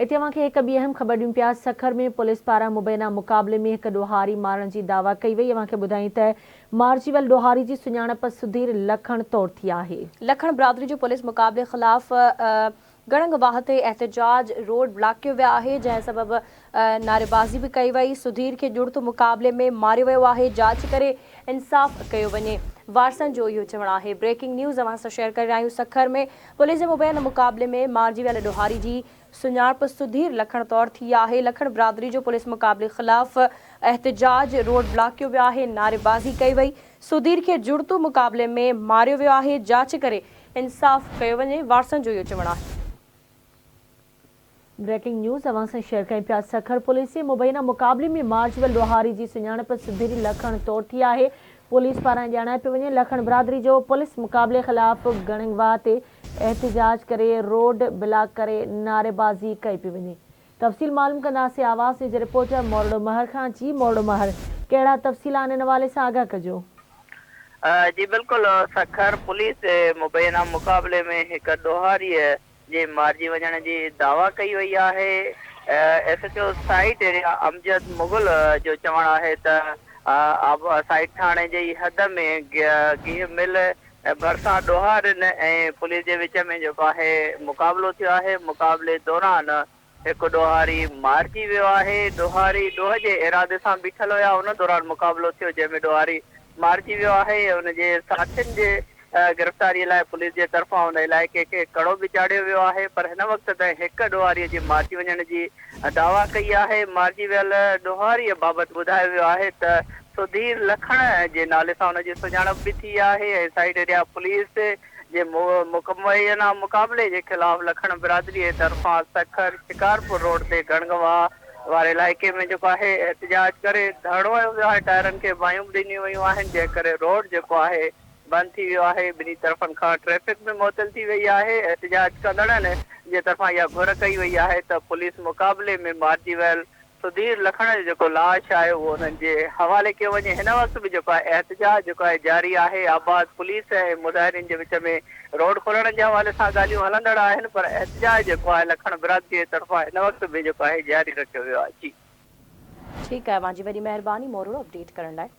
اتي اوهان کي هڪ ٻي اهم خبر ڏيون پيا، سکر ۾ پوليس پاران مبينا مقابلي ۾ هڪ ڏوهاري مارڻ جي دعويٰ ڪئي وئي، اوهان کي ٻڌايون ته مارجي ويل ڏوهاري جي سڃاڻپ سڌير لکڻ طور ٿي آهي. لکڻ برادري جو پوليس مقابلي خلاف گڙنگ واهه تي احتجاج روڊ بلاڪ ڪيو ويو آهي، جنهن سبب نعريبازي به ڪئي وئي، سڌير کي جڙتو مقابلي ۾ ماريو ويو آهي، جاچ ڪري انصاف ڪيو وڃي، وارثن جو اهو چوڻ آهي. بريڪنگ نيوز اوهان سان شيئر ڪري رهيا آهيون سکر ۾ پوليس جي مبينا مقابلي ۾ مارجي ويل ڏوهاري جي سڃاڻپ سڌير لکڻ طور ٿي آهي، لکڻ برادري جو پوليس مقابلي خلاف احتجاج، روڊ بلاڪ ڪيو ويو آهي، نعريبازي ڪئي وئي، سڌير کي جڙتو مقابلي ۾ ماريو ويو آهي، جاچ ڪري انصاف ڪيو وڃي، وارثن جو اهو چوڻ آهي. بريڪنگ نيوز اوهان سان شيئر ڪيون پيا سکر پوليس جي مبينا مقابلي ۾ مارجي ويل ڏوهاري جي سڃاڻپ سڌير لکڻ طور ٿي آهي، پوليس پاران ڄاڻايو پيو وڃي لکڻ برادري جو پوليس مقابلي خلاف گڻنگ واهه تي احتجاج ڪري روڊ بلاڪ ڪري نعريبازي ڪئي پئي وڃي تفصيل معلوم ڪنداسين آواز نيوز جي رپورٽر مورڙو مهر کان جي مورڙو مهر ڪهڙا تفصيل آهن ان حوالي سان آگاهه ڪجو. جي بلڪل سکر پوليس جي مبينا مقابلي ۾ هڪ ڏوهاري جي مارجي وڃڻ جي دعويٰ ڪئي وئي آهي S H O site area Amjad Mughal جو چوڻ آهي ته سائيٽ ٿاڻي جي ئي حد ۾ گيهه مل ڀرسان ڏوهارين ۽ پوليس جي وچ ۾ جيڪو آهي مقابلو ٿيو آهي، مقابلي دوران هڪ ڏوهاري مارجي ويو آهي، ڏوهاري ڏوهه جي ارادي سان بيٺل هيا، ان دوران مقابلو ٿيو جنهن ۾ ڏوهاري مارجي ويو آهي ۽ ان جي ساٿين جي گرفتاري لاء پوليس جي طرفان ان علائقي کي ڪڙو به چاڙهيو ويو آهي پر هن وقت تائين هڪ ڏوهاري جي مارجي وڃڻ جي دعويٰ ڪئي آهي، مارجي ويل ڏوهاري بابت ٻڌايو ويو آهي ته سڌير لکڻ جي نالي سان ان جي سڃاڻپ به ٿي آهي ۽ سائيڊ ايريا پوليس جي مبينا مقابلي جي خلاف لکڻ برادري طرفان سکر شڪارپور روڊ تي گڻگواهه واري علائقي ۾ جيڪو آهي احتجاج ڪري ڌرڻو هنيو ويو آهي ٽائرن کي باهيون به ڏنيون ويون آهن جنهن ڪري روڊ جيڪو آهي بند ٿي ويو آهي ٻنهي طرفن کان ٽريفڪ به معطل ٿي وئي آهي احتجاج ڪندڙن جي طرفان اها گهر ڪئي وئي آهي ته پوليس مقابلي ۾ مارجي ويل سڌير لکڻ جو جيڪو لاش آهي اهو انهن جي حوالي ڪيو وڃي هن وقت به جيڪو آهي احتجاج جيڪو آهي جاري آهي آباد پوليس ۽ مظاهرين جي وچ ۾ روڊ کولڻ جي حوالي سان ڳالهيون هلندڙ آهن پر احتجاج جيڪو آهي لکڻ برادري جي طرفان هن وقت به جيڪو آهي جاري رکيو ويو آهي جي. ٺيڪ آهي اوهان جي وڏي مهرباني مورڙو اپڊيٽ ڪرڻ لاء.